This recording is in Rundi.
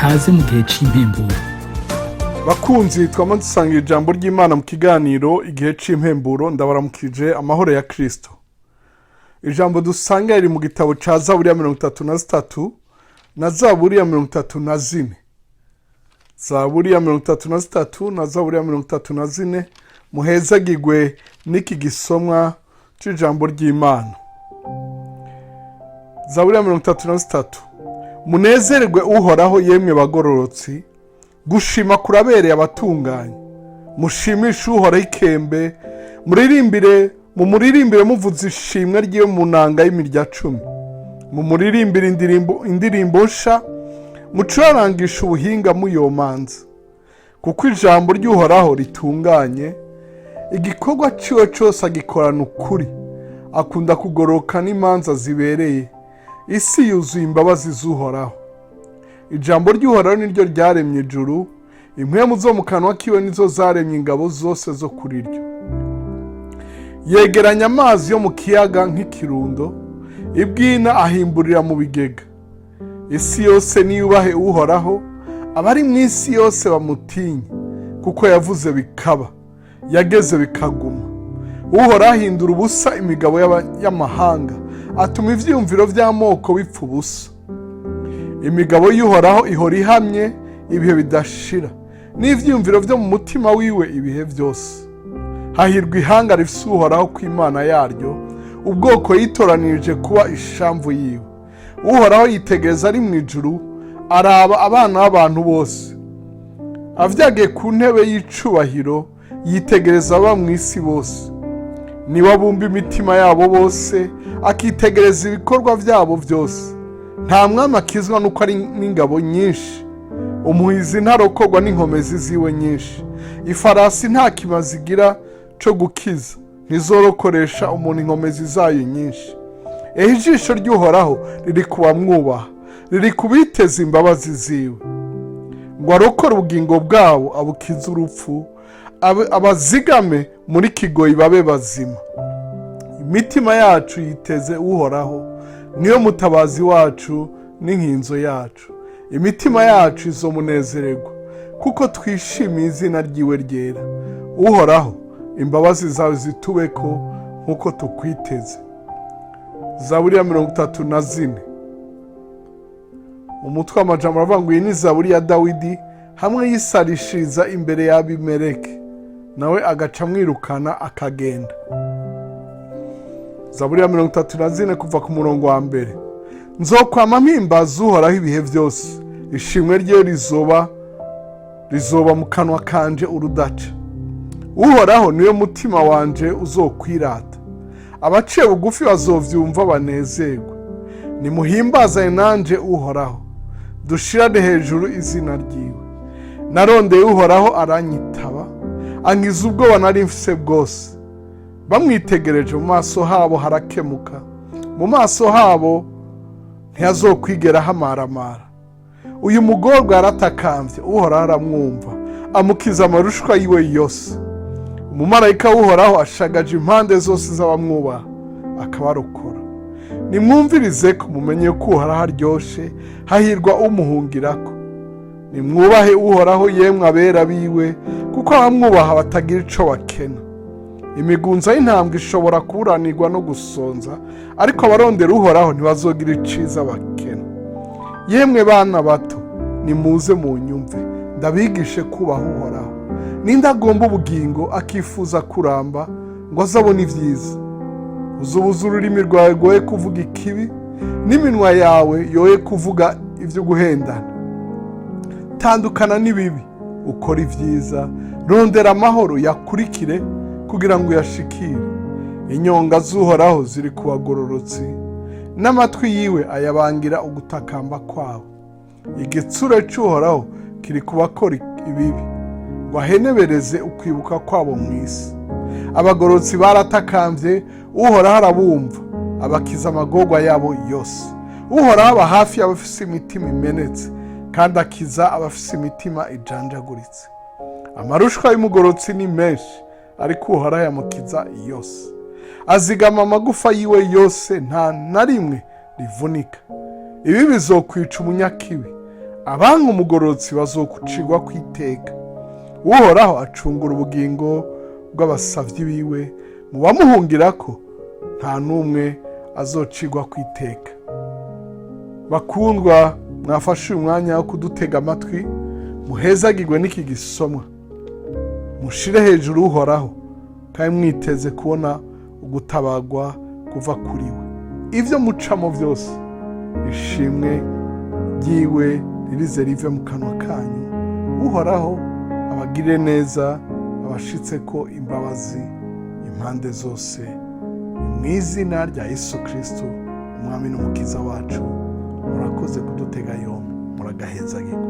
Kaze mu gihe c'impemburo. Bakunzi twama dusanga ijambo ry'Imana mu kiganiro Igihe c'Impemburo, ndabaramukije amahoro ya Kristo. Ijambo dusanga riri mu gitabo ca Zaburi ya 33 na Zaburi ya 34. Zaburi ya 33 na Zaburi ya 34. Muhezagigwe n'iki gisomwa c'ijambo ry'Imana. Zaburi ya 33. Munezererwe Uhoraho, yemwe bagororotsi, gushima kurabereye abatunganye. Mushimishe Uhoraho ikembe, muririmbire, mumuririmbire muvuze ishimwe ryiwe mu nanga y'imirya 10. Mumuririmbire indirimbo, indirimbo nsha, mucurarangishe ubuhinga muyomanza. Kuko ijambo ry'Uhoraho ritunganye, igikorwa ciwe cose agikorana ukuri. Akunda kugoroka n'imanza zibereye, isi yuzuye imbabazi z'Uhoraho. Ijambo ry'Uhoraho niryo ryaremye ijuru, impwemu zo mu kanwa kiwe nizo zaremye ingabo zose zo kuri ryo. Yegeranya amazi yo mu kiyaga nk'ikirundo, ibwina ahimburira mu bigega. Isi yose niyubahe Uhoraho, abari mu isi yose bamutinye, kuko yavuze bikaba, yageze bikaguma. Uhoraho ahindura ubusa imigabo y'amahanga, atuma ivyiyumviro vy'amoko bipfa ubusa. Imigabo y'Uhoraho ihora ihamye ibihe bidashira, n'ivyiyumviro vyo mu mutima wiwe ibihe vyose. Hahirwa ihanga rifise Uhoraho ku Imana yaryo, ubwoko yitoranirije kuba ishamvu yiwe. Uhoraho yitegereza ari mu ijuru, araba abana b'abantu bose. Avyagiye ku ntebe y'icubahiro, yitegereza aba mu isi bose. Niwe abumba imitima yabo bose, akitegereza ibikorwa byabo byose. Nta mwami akizwa nuko ari n'ingabo nyinshi, umuhizi ntarokorwa n'inkomezi ziwe nyinshi. Ifarasi nta kimazi igira co gukiza, ntizorokoresha umuntu inkomezi zayo nyinshi. Ehe, ijisho ry'Uhoraho riri ku bamwubaha, riri ku biteza imbabazi ziwe, ngo arokore ubugingo bwabo abukize urupfu, abazigame muri kigoyi babe bazima. Imitima yacu yiteze Uhoraho, niyo mutabazi wacu n'inkinzo yacu. Imitima yacu izomunezererwa, kuko twishimiye izina ryiwe ryera. Uhoraho, imbabazi zawe zitubeko nk'uko tukwiteze. Zaburi ya 34. Umutwe w'amajambo aravuga ngo iyi ni zaburi ya Dawidi hamwe yisarishiriza imbere ya Abimeleki, nawe agaca amwirukana akagenda. Zaburi ya 34, kuva ku murongo wa mbere. Nzokwama mpimbaza Uhoraho ibihe byose, ishimwe rye rizoba mu kanwa kanje urudaca. Uhoraho niwe mutima wanje uzokwirata, abaciye bugufi bazovyumva banezerwe. Nimuhimbazane nanje Uhoraho, dushirane hejuru izina ryiwe. Narondeye Uhoraho aranyitaba, ankiza ubwoba nari mfise bwose. Bamwitegereje mu maso habo harakemuka, mu maso habo ntihazokwigera hamaramara. Uyu mugorwa yaratakambye, Uhoraho aramwumva, amukiza amarushwa yiwe yose. Umumarayika w'Uhoraho ashagaje impande zose z'abamwubaha, akabarokora. Nimwumvirize ko mumenye ko Uhoraho aryoshe, hahirwa umuhungirako. Nimwubahe Uhoraho, yemwe abera biwe, kuko abamwubaha batagira ico bakena. Imigunza y'intambwe ishobora kuburanirwa no gusonza, ariko abarondera Uhoraho ntibazogira iciza bakena. Yemwe bana bato, nimuze munyumve, ndabigishe kubaha Uhoraho. Ninde agomba ubugingo, akifuza kuramba ngo azabone ibyiza? Uzubuza ururimi rwawe rwoye kuvuga ikibi, n'iminwa yawe yoye kuvuga ibyo guhendana. Tandukana n'ibibi, ukora ibyiza, rondera amahoro yakurikire kugira ngo uyashikire. Inyonga z'Uhoraho ziri ku bagororotsi, n'amatwi yiwe ayabangira ugutakamba kwabo. Igitsure cy'Uhoraho kiri ku bakora ibibi, ngo ahenebereze ukwibuka kwabo mu isi. Abagororotsi baratakambye, Uhoraho arabumva, abakiza amagorwa yabo yose. Uhoraho aba hafi y'abafise imitima imenetse, kandi akiza abafise imitima ijanjaguritse. Amarushwa y'umugororotsi ni menshi, ariko Uhoraho yamukiza yose. Azigama amagufa yiwe yose, nta na rimwe rivunika. Ibi bizokwica umunyakibi, Abanka umugororotsi bazokucirwa kwiteka. Uhoraho acungura ubugingo bw'abasavyi biwe, mu bamuhungirako nta n'umwe azocirwa kwiteka. Bakundwa, mwafashe uyu mwanya wo kudutega amatwi, muhezagirwe n'iki gisomwa. Mushire hejuru Uhoraho kandi mwiteze kubona ugutabagwa kuva kuri we. Ibyo mucamo byose, ishimwe ryiwe ririze rive mu kanwa kanyu. Uhoraho abagirire neza, abashitse ko imbabazi impande zose. Ni mu izina rya Yesu Kristo, Umwami n'Umukiza wacu. Murakoze kudutega yombi, muragahezagirwa.